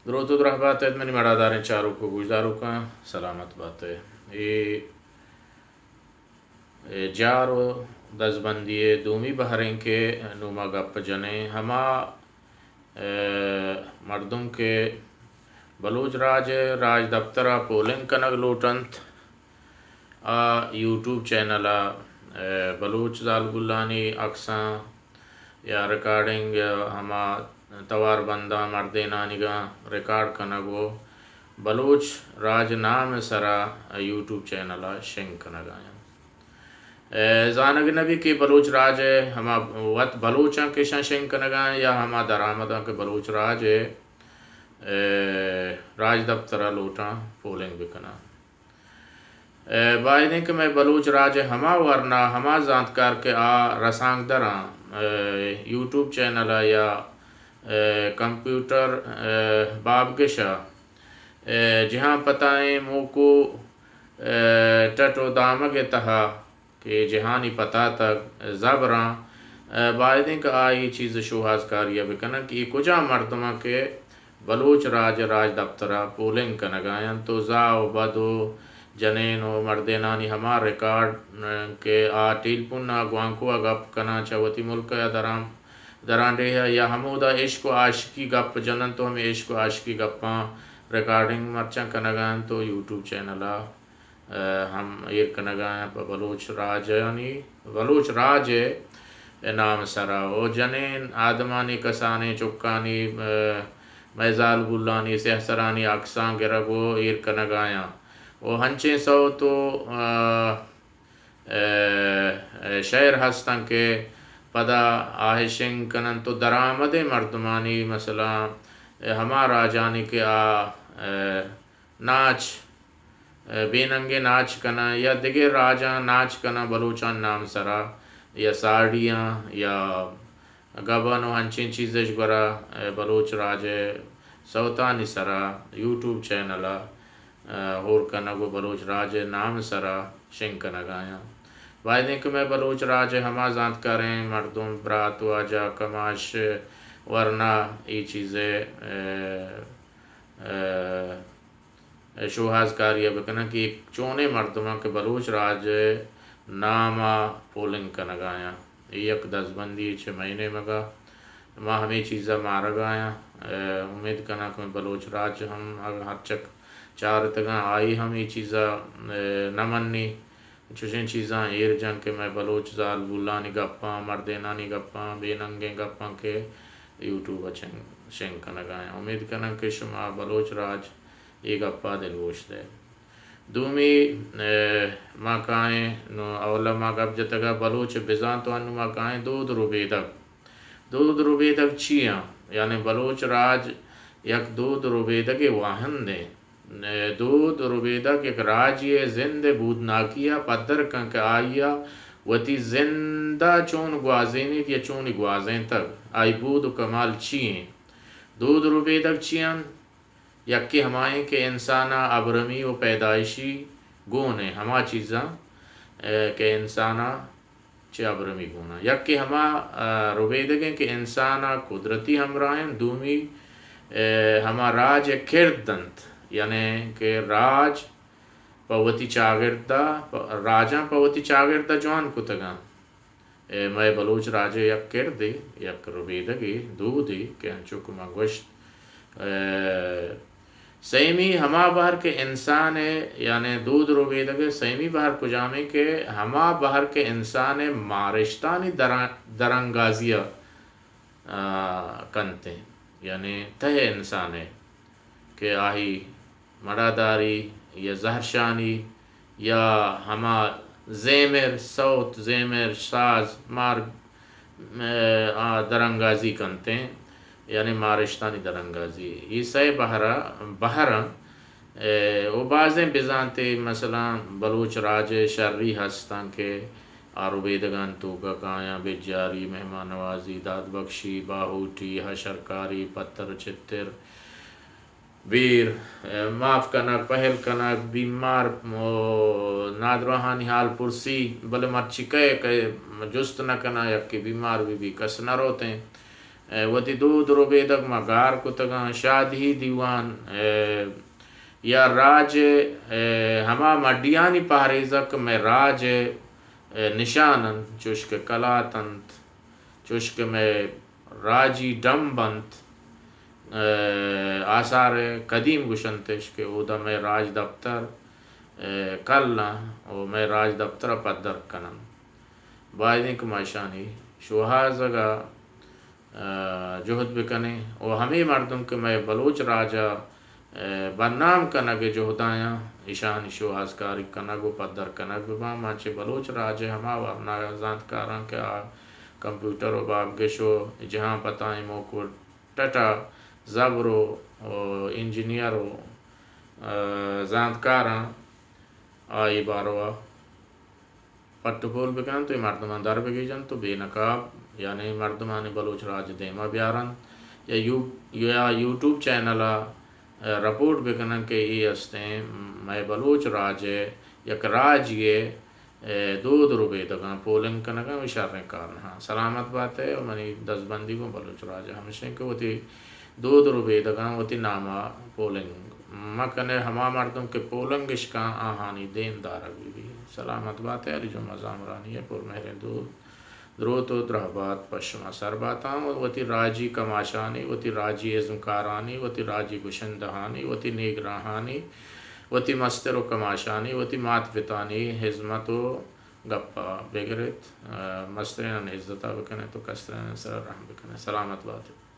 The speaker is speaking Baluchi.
دروت و درہبات ات منی مڑاداریں چاروک و گوشداروکاں، سلامت بات ات۔ اے، اے جار و دزبندی ء دومی بہریں کہ نوں ما گپ جنیں، ہما، اے، مردم کہ بلوچ راج ء راج دپتر ء پولنگ کنگ لوٹنت، آ یوٹیوب چینل ء، اے، بلوچ زالبولانی عکساں یا ریکارڈنگ یا ہما توار بنداں مردینانیگاں ریکارڈ کنگ و بلوچ راج نام ء سرا یوٹیوب چینل ء شنگ کنگ ء آیاں۔ اے، زانگ نہ بی کہ بلوچ راج ء ہما وت بلوچاں کہ اشاں شنگ کنگ ء آیاں یا ہما درآمداں کہ بلوچ راج ء، اے، راج دپتر ء لوٹاں پولنگ بکناں۔ اے، باید انت کہ مئے بلوچ راج ء ہما ورنا، ہما زانتکار کہ آ رسانکدراں، اے، یوٹیوب چینل ء یا، اے، کمپیوٹر، اے، بابگش ء، اے، جہان پتائیں موکو، اے، ٹٹ و دامگ ء تہا کہ جہانی پتاتگ زبراں، اے، باید انت کہ آ اے چیز ء شوہازکاری ء بکنن کہ اے کجام مردماں کہ بلوچ راج ء راج دپتر ء پولنگ کنگ ء انت و زاہ و بد و جنین و مردینانی ہما ریکارڈ، اے، کہ آ ٹیلیفون ء گوانکو ء گپ کناں چہ وتی ملک ء درام، درانڈیہ ء یا ہمودا عشق و عاشقی گپ جننت و ہمے عشق و عاشقی گپاں ریکارڈنگ مرچاں کنگ ء انت و یوٹیوب چینل ء، اے، ہم ایر کنگ ء انت پہ بلوچ راجانی، بلوچ راج ء نام سرا و جنین آدمانی کسانیں چکانی، اے، مئے زالبولانی سیاہ سرانی عکساں گرگ و ایر کنگ آیاں و ہنچیں سوت و، آ، اے، اے، شعر ہستاں کہ پدا آہشنگ کننت و درآمدیں مردمانی مثلاً، اے، ہما راجانی کہ آ، اے، ناچ، اے، بے ننگیں ناچ کناں یا دگہ راجاں ناچ کناں بلوچان نام سرا یا ساڑیاں یا گبن و انچیں چیزش گورا، اے، بلوچ راج ء سوتانی سرا یوٹیوب چینل ء، اے، ہور کنگ و بلوچ راج ء نام سرا شنگ کنگ آیاں۔ باید انت کہ مئے بلوچ راج ء ہما زانتکاریں مردم، برات، واجہ، کماش، ورنا اے چیز ء، اے، اے، شوہازکاری ء بکناں کہ اے چونیں مردماں کہ بلوچ راج ء نام ء پولنگ کنگ ء آیاں۔ اے یک دزبندی چہ مئے نیمگ ء۔ ما ہمے چیز ء مارگ ء آیاں۔ اے، امیت کناں کہ بلوچ راج ہم اگاں ہرچک چارتگاں، آئی ہم اے چیز ء، اے، نہ منی۔ چوشیں چیزاں ایر جن کہ مئے بلوچ زالبولانی گپاں، مردینانی گپاں، بے ننگیں گپاں کہ یوٹیوب ء چنگ، شنگ کنگ ء آیاں۔ امیت کناں کہ شما بلوچ راج اے گپ ء دلگوش دئے۔ دومی، اے، ما کائیں، نوں اولا ما گپ جتگ ء بلوچ بزانت و انوں ما کائیں دود ربیدگ۔ دود ربیدگ چی آں؟ یعنی بلوچ راج یک دود ربیدگے واہندیں۔ اے، دود ربیدگ یک راجے ء زند ء بودناکی ء پدر کن کہ آئی ء وتی زند ء چون گوازینیت یا چونی گوازینتگ، آئی بود و کمال چی انت؟ دود ربیدگ چی انت؟ یکے ہمائیں کہ انسان ء ابرمی و پیدائشی گون ء ہما چیزاں، اے، کہ انسان ء چہ ابرمی گون ء۔ یکے ہما، ء، ربیدگ انت کہ انسان ء قدرتی ہمراہ انت، دومی، اے، ہما راج ء کرد انت، یعنی کہ راج پہ وتی چاگرد ء، پ-، راجاں پہ وتی چاگرد ء جوان کتگ انت۔ اے مئے بلوچ راج ء یک کردے، یک ربیدگے، دودے کہ انچو کہ من گوشت، اے، سیمی ہما بہر کہ انسان ء، یعنی دود ربیدگ ء سیمی بہر کجامیں کہ ہما بہر کہ انسان ء مارشتانی درا-، درانگازی ء، آ، کنت انت، یعنی تہ انسان ء کہ آہی مڑاداری یا زہرشانی یا ہما زیمر، سوت، زیمر، ساز، مار، م-، آ، درانگازی کنت انت، یعنی مارشتانی درانگازی۔ اے سئے بہر ء، بہر انت۔ اے، و بازیں بزانتے، مثلاً بلوچ راج ء شری ہستاں کہ آ ربیدگان توکا کایاں، بجاری، مہمان نوازی، داد بخشی، باہوٹی، حشرکاری، پتر و چتر، بیر، اے، معاف کنگ، پہل کنگ، بیمار، او، نادراہانی حال پرسی، بلے مرچی کئے، کئے جست نہ کناں، یکے بیمار بی بی، کس نہ روتیں۔ ء، وتی دود ربیدگ ما گار کتگاں۔ شادھی دیوان، ء، یا راج ء، ء، ہما مڈیانی پہریزگ کہ مئے راج ء، ء، نشان انت، چوش کہ کلات انت، چوش کہ مئے راجی ڈمب انت، ء، آثار قدیم گوشنتش کہ اودا مئے راج دپتر، ء، کل انت و مئے راج دپتر ء پدر کننت۔ باید انت کہ ما اشانی شوہازگ ء، ء، جہد بکنیں و ہمے مردم کہ مئے بلوچ راج ء، ء، بدنام کنگ ء جہدایاں، اشانی شوہازکاری کنگ و پدر کنگ بباں۔ ما چہ بلوچ راج ء ہما ورنا زانتکاراں کہ آ کمپیوٹر و باپگش و جہان پتائیں موک و ٹٹا زبر و، و انجینئر و، ء، زانتکاراں، آئی باروا پٹ و پول بکننت و اے مردماں در بگیجنت و بے نقاب، یعنی مردمانی بلوچ راج دیما بیارنت یا یو-، یا یوٹیوب چینل ء رپورٹ بکننت کہ اے استیں مئے بلوچ راج ء یک راجی ء دود ربیدگاں پولنگ کنگاں و شریں کار نہ۔ سلامت بات ئے و منی دزبندی گوں بلوچ راج ء ہمشیں کہ وتی دود ربیدگاں وتی نام ء پولنگ مہ کن ئے۔ ہما مردم کہ پولنگ اش کن آہانی دیم دارگ بہ بی۔ سلامت بات ئے۔ علی جمعہ زامرانی ء پرمہریں دود، دروت و درہبات پہ شما سر باتاں و وتی راجی کماشانی، وتی راجی ازمکارانی، وتی راجی گشندہانی، وتی نیگراہانی، وتی مستر و کماشانی، وتی مات پتانی ہزمت و گپ ء بگر ات، ء، مسترینانی عزت ء بکن ات و کسترینانی سر ء رحم بکن ات۔ سلامت بات ات۔